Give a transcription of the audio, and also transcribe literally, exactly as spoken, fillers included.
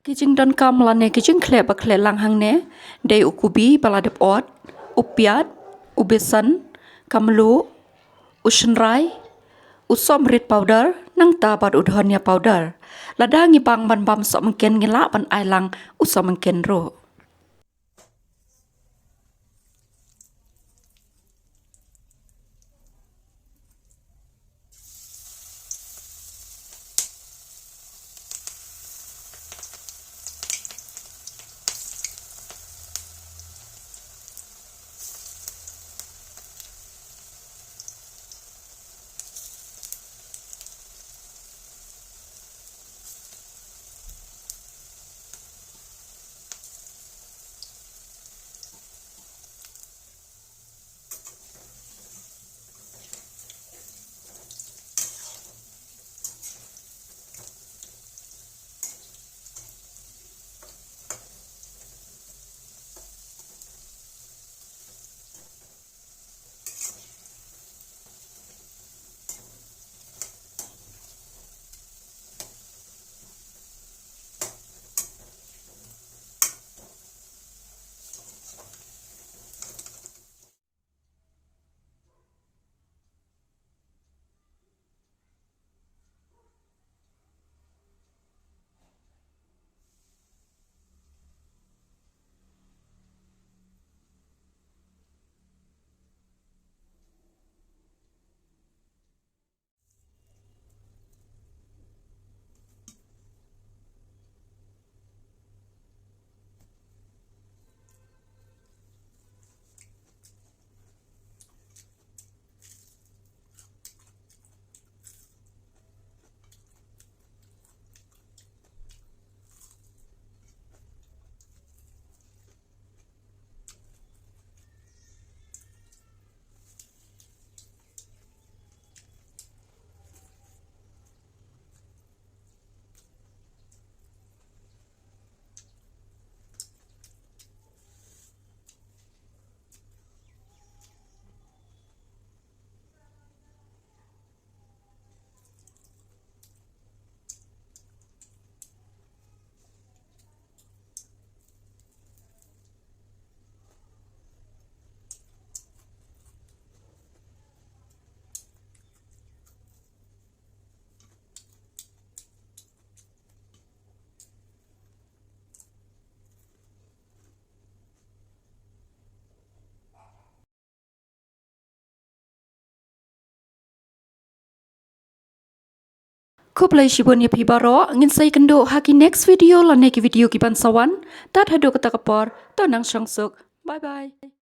Ki jingdonkam lane ki jingkhleh ba khleh lang hangne dei u kubi ba la dep ot, u piat, u besan, ka mluh, u shynrai, u sohmrit powder, nangta bad u dhonia powder. Lada ngi bang ban bam sohmynken ngi lah ban ai lang u sohmynken ruh. Khublei shibun ïa phi baroh, ngin sa ïakynduh ha ki next video lane ki video ki ban sa wan. Tad haduh kata ka por, to nang shong suk. Bye bye.